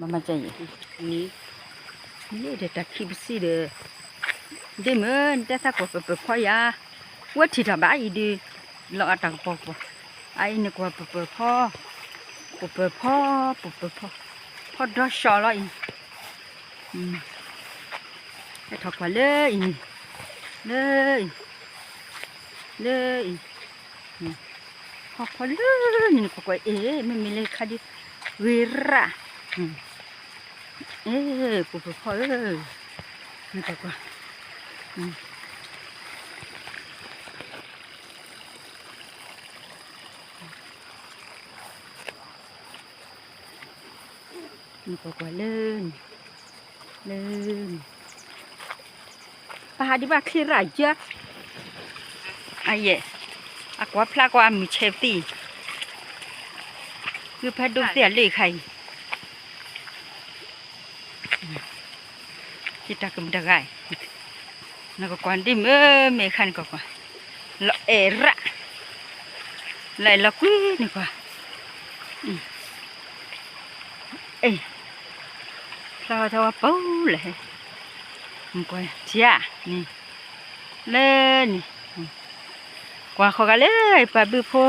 မၤမၤကဲအံၤ, မ့ၢ်ဒီးတၢ်ခံပစံးဒီး, ဒ့မုၣ် နတဲသးကွၢ်ပပၢၤဖီယၤ, ဝဲထံၣ်တၢ်ဘၣ်အံၤဒုး, လီၤအတၢ်ကပီၤကပီၤ, အအံၤနကွၢ်ပပၢၤဖီ, ပပၢၤဖီ, ပပၢၤဖီ, ဖီဒီးဆှီလီၤအံၤ, ဟဲထီၣ်ကွၢ်လၢအံၤ, လၢအံၤ, လၢအံၤ, ဖီဖီလၢန့ၣ် နကွၢ်ကွၢ်အ့ၣ် မ့မ့ၢ်လၢခါဒုး ဂ့ၤရၣ်, အ့ၣ် ပပၢၤဖီဧၢ, နကွၢ်ကွၢ်, နကွၢ်ကွၢ်လၢန့ၣ်, လၢန့ၣ်, ပဟးဒံးဘၣ်ချ့ရၣ်ယၢ, အယဲၢ်, အကွၢ်ဖျါကွၢ်အမုၢ်ဆဲးသံ, ဂုၢ်ဖးဒိၣ်သ့ၣ်အလၢခါအံၤ, ယတၢ်ကမုၢ်တဂၤအံၤ, နကကွၢ်ဒ့မုၣ်မ့ၢ်ခါန့ၣ်ကကွၢ်, လီၤအဲၣ်ရၣ်, လီၤအဲၣ်လီၤကွံန့ၣ်ကွၢ်, အ့ၣ်, ဖျါထီၣ်ဝဲပူၤလဲၣ်, ကွၢ်ထံဧါ, လၢန့ၣ်, ကွၢ်ဃီၤဂၤလၢပှၤဘုဖိ,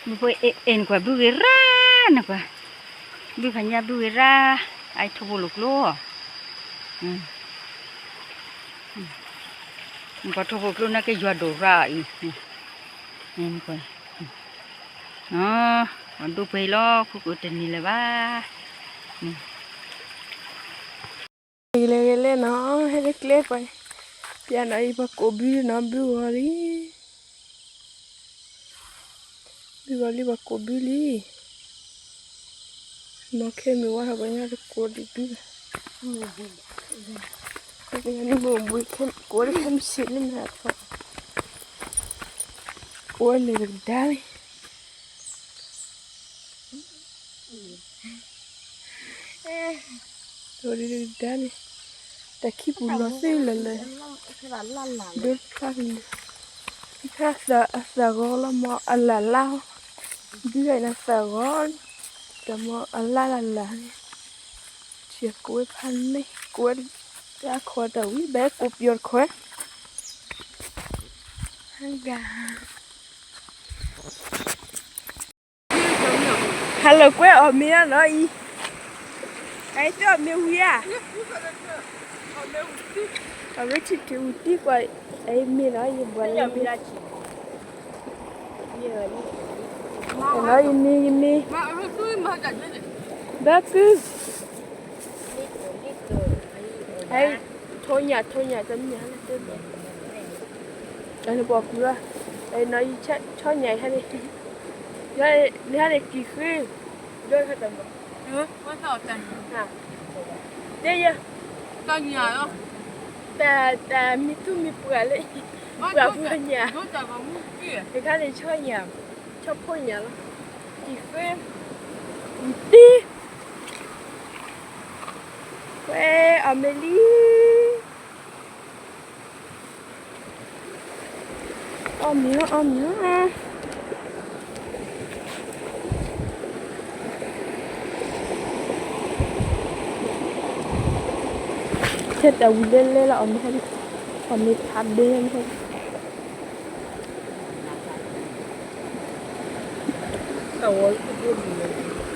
ဘုဖိအ့ၣ်အ့ၣ်နကွၢ် ဘုဂ့ၤရၣ်နကွၢ်, ဘုဖးညါဘုဂ့ၤရၣ်, အအံၤထိၣ်ဖိလိာ်ကျိ, နကွၢ်ထိၣ်ဖိကျိန့ၣ်က့ၤ ယွၤဒိၣ်ရၣ်အံၤ, နကွၢ်, အဒိၣ်ပှဲၤလီၤ ခိၣ်ကိးတန့ၢ်လၢၤဘၣ်, ဂ့ၤလဲၣ်ဂ့ၤလဲၣ်နီၤ, ဟဲလၢကျဲပှၤ, ပျဲနီၤအံၤ ပှၤကိးဘုနီၤ ဘုဂီၤလံ, ဘုဂီၤလံ ပှၤကိးဘုလံ, မ့ၢ်ခဲမုၢ်ဝါထီၣ်ပှၤညီတကိးဒံးဘု, မ့ၢ်ဘု, ကိးလၢခဲမုၢ်ဆ့ၣ်လံမး, ကိးန့ၣ်တကဒါလံ ဒ်န့ၣ်, တၢ်ခံပူၤလီၤသ့လၢာ်လၢာ်, ဒိဖျါကလုာ်, ဖဲအသၣ်ဂီၤလီၤမ့ၢ်အလၢ်လၢ်, ဒုးဂၤအံၤနသၣ်ဂီၤ, တၢ်မ့ၢ်အလၢ်လၢ်လၢ်န့ၣ်, ဆံးကိးဝဲဖးန့ၢ် ကိးဝဲတၢ်ခီတၢ်ဝံၤ ဘၣ်ကိးပယီၤတခီ, ဟဲဂၤ ဟဲလီၤကွဲအီၣ်မ့ၤလီၤနီၤအံၤ, အအံၤသ့ၣ်အီၣ်မ့ၤဝံၤဧါ, အီၣ်မ့ၤထံၣ်ထံၣ်ဝံၤတံၢ်ကွၢ်, အအံၤမ့ၤနီၤ ယဘှီလၢမ့ၤ, နီၤ ယမ့ၤ ယမ့ၤ, ဘၣ်ကု အံၤ ထိၣ်ညၣ် ထိၣ်ညၣ် တမ့ၢ်ဟဲလၢတမ့ၢ်, အန့ၣ်ပှၤကွံာ်လီၤ, အနီၤ ယဆီညၣ်ဟဲန့ၣ်, နဟဲန့ၣ်ကံၢ်ဃ့, ဒိၣ်တၢ်တမံၤ, တဲယဲ, တၢ်မံၤသူမံၤပှၢ်လၢ, ပှၤပှၤညၣ်, တခါန့ၣ်ဆီညၣ်, ဆီဖိညၣ်လီၤ, ကံၢ်ဃ့, တံၢ်, ဝဲအီၣ်မ့ၤလံ အီၣ်မ့ၤလီၤ အီၣ်မ့ၤလီၤ, ထဲတၢ်ဝံၤလဲလဲလီၤ အီၣ်မ့ၤ, အီၣ်မ့ၤဖးဘ့မ့ၢ် ယဖျါဝဲ, ဖျါသးဒုးလီၤမူလၢ်လၢ်.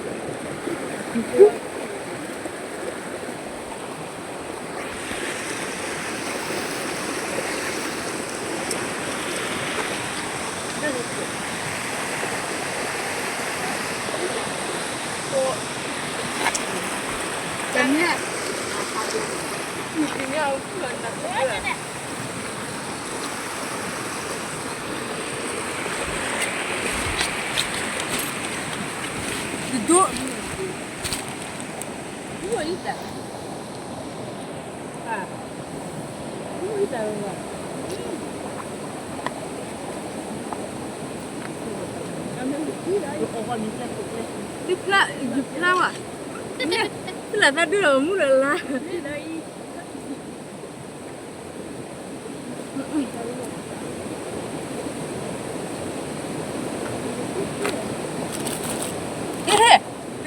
ဟဲ,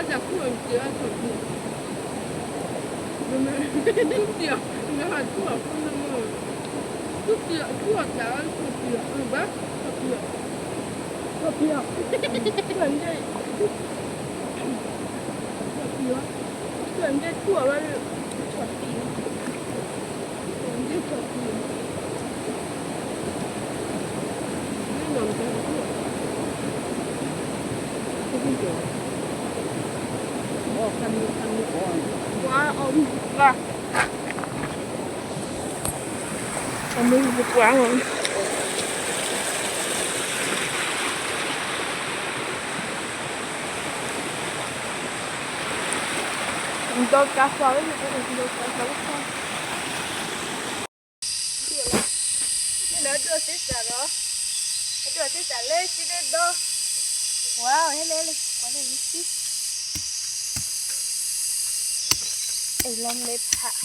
အဝဲဒၣ်ခူၣ်အီၤက့ၤအီၤဆီၣ်ဖံး, မ့ၢ်, ထူၣ်ဖံးအီၤ, နဟးထူၣ်အီၤဖိနမ့ၢ်, ထူၣ်ဖံးအီၤ ထူၣ်အီၤကးအီၤဆီၣ်ဖံးအီၤ အဘၣ်, ဆီၣ်ဖံးအီၤ, ဆီၣ်ဖံးအီၤ, ဆီၣ်ဖံးအီၤ, ဆီၣ်ဖံးအီၤ, ဆီၣ်ဖံးအီၤ, ပှၤအီၣ်မူပှၤ, အီၣ်မူပှၤ, ဒီးကါသီၣ်လၢ, ဒီးကါသီၣ်လၢ, လၢဒိးသ့ၣ်သၣ်ဒီး, ဒိးသ့ၣ်သၣ်လၢက့ၤဒီး, ဝါ, ဟဲလဲၣ်လဲၣ် ပှၤလၢနသံ, အဲၣ်လီၤမ့ၢ်ဖး,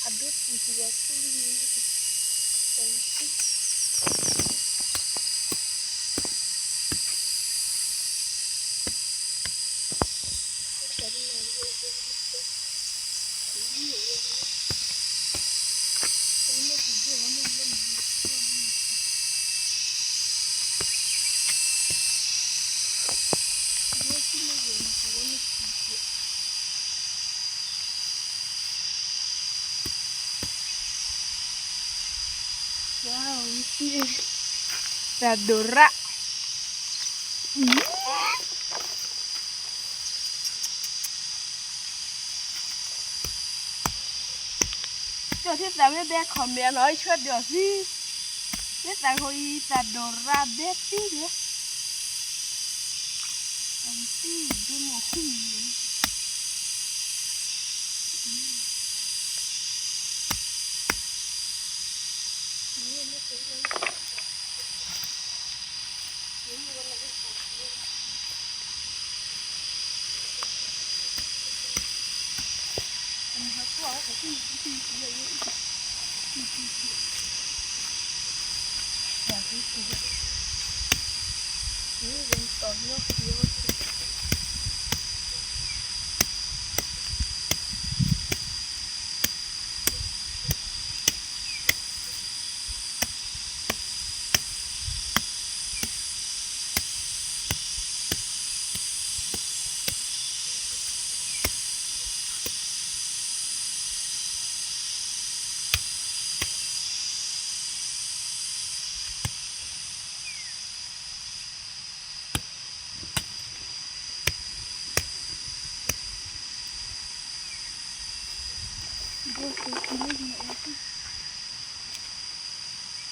အဒိၣ်ပူၤစ့ၢ်ကီးဆူလံန့ၣ်, သးဒိၣ်ရၣ်, ဒီးသ့ၣ်သၣ်မ့ၢ်ဘဲ comment လီၤ ဆၢဒိၣ်သံ, သ့ၣ်သၣ်ဃိအံၤ သးဒိၣ်ရၣ်ဘဲသံဒီး, အသံဒိၣ်မးဃုာ်န့ၣ်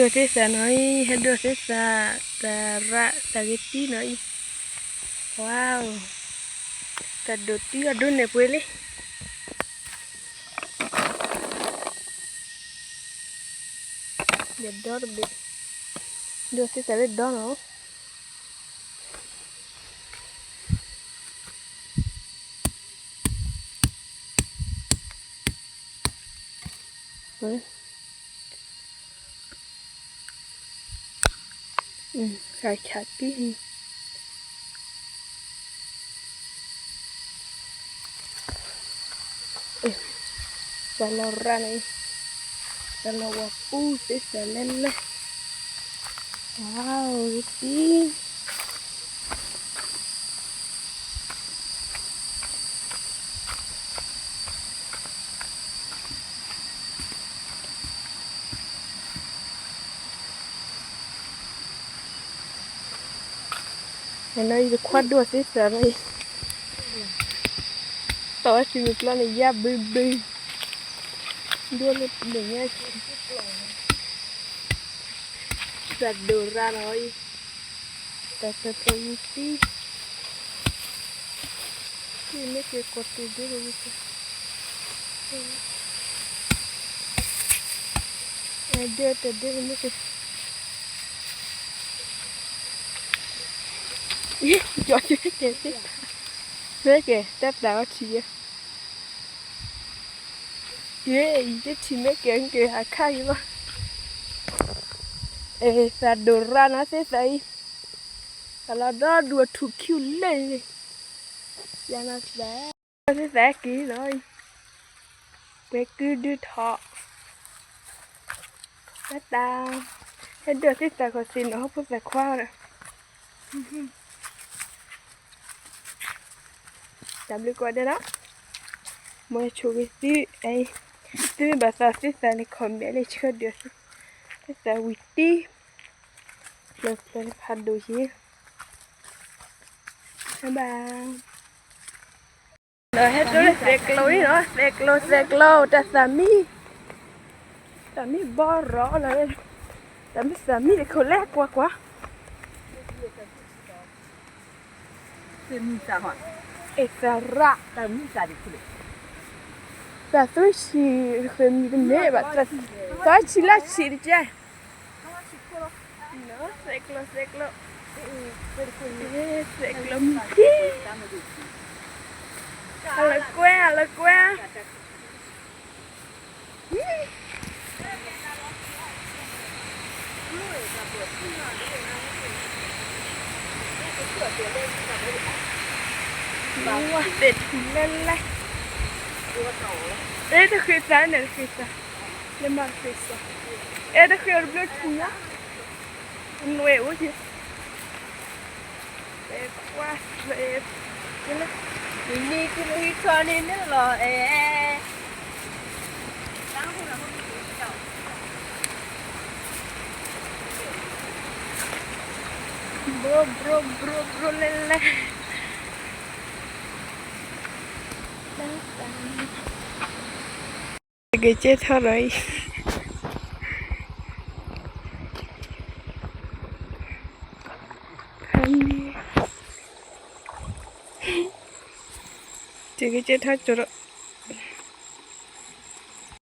သ့ၣ်သၣ်နီၤအံၤ ဟဲဒိးသ့ၣ်သၣ် သၣ်ရၣ်သၣ်ဂ့ၤတံၢ်နီၤအံၤ, ဝါ, သၣ်ဒိၣ်တံၢ်အဒိၣ်န့ၢ်ပှ့ၤလံ, ဒီးဒီတဘ့ၣ်, ဒိးသ့ၣ်သၣ်လၢဒီနီၤ. သၣ်လီၤရၣ်န့ၣ်, သၣ်လီၤဝၤပူၤသ့ၣ်သၣ်လဲၣ်လဲၣ်, ဝါ, တံၢ် နီၤအံၤ တခွါဒိၣ်သ့ၣ်သၣ်နီၤအံၤ, တီၢ်ဝဲစံးမုၢ်ကျီန့ၣ် ယါဘုဘု, ဒိၣ်လၢပလၢၢ်ညါ, သၣ်ဒိၣ်ရၣ်နီၤအံၤ, တၢ်သၢသၢမူတံၢ် မ့ၢ်က့ၤကိးတ့ၢ်ဒ်, ဒ်တဒ်မ့ၢ်က့ၤ, ကၠီက့ၤ, မ့ၢ်က့ၤ တၢ်သၣ်အီထံယဲ, ယဲအံၤတထံၣ်မ့ၢ်က့ၤ က့ၤဟးခါအံၤလီၤ, အသၣ်ဒိၣ်ရၣ်နီၤသ့ၣ်သၣ်အံၤ, သၣ်လီၤဒီဒူၣ်အထူၣ်ခံလၢ, ယၤနီၤသၣ် သ့ၣ်သၣ်က့ၤနီၤအံၤ, ပှဲၤကုဒုထီၣ်, တၢ်, ဟဲဒိးသ့ၣ်သၣ်ခီၣ်သ့ၣ်နီၤ ဟီၣ်ဖိသၣ်ခွါဒီး, တၢ်ဘျုးကိးဂၤဒဲးနီၤ, မ်ဆိၣ်ဂ့ၤသု, သုမ့ၢ်ဘၣ်သးသ့ၣ်သၣ်န့ၣ် comment လၢဆှၢဒုး, သ့ၣ်သၣ်ဝံၤတံၢ်, ဖျၢၣ်ဖျၢၣ်ဖးဒိၣ်ယဲ ဘၣ်, ဒီးဟဲဒိးလၢသဲးကျိၤအံၤနီၤ, သဲးကျိၤ သဲးကျိၤ တၢ်သၣ်မံ, သၣ်မံဘီရီလီၤ, တၢ်မံသၣ်မံတခိၣ်လဲၣ်ကွၢ်ကွၢ်, အသၣ်ရၣ်, သၣ်သွံၣ်ဆံးတဃ့ၢ်မံၤတမ့ၢ်ဘၣ်, သၣ်ဆံးလၢဆံးတကဲ သဲးကျိၤ သဲးကျိၤ, သဲးကျိၤမံၤထံ, အလၢကွဲ အလၢကွဲ, သဲးထူၣ်လဲၣ်လဲၣ်, အဲတဃ့သးန့ၣ်တဃ့သး, လၢမၤတဃ့သး, အဲတဃ့အီၤတဘျီထူၣ်ညါ, နွဲၣ်အိၣ်က့ၤ သဲးကွၢ်သဲး, နံၤနံၤကလံၤထီၣ်န့ၣ်န့ၣ်လီၤအဲ, ဘြိဘြိဘြိဘြိလဲၣ်လဲၣ်, တက့ၤကဲထီၣ်လီၤအံၤ, တက့ၤကဲထီၣ်ကၠိဒီး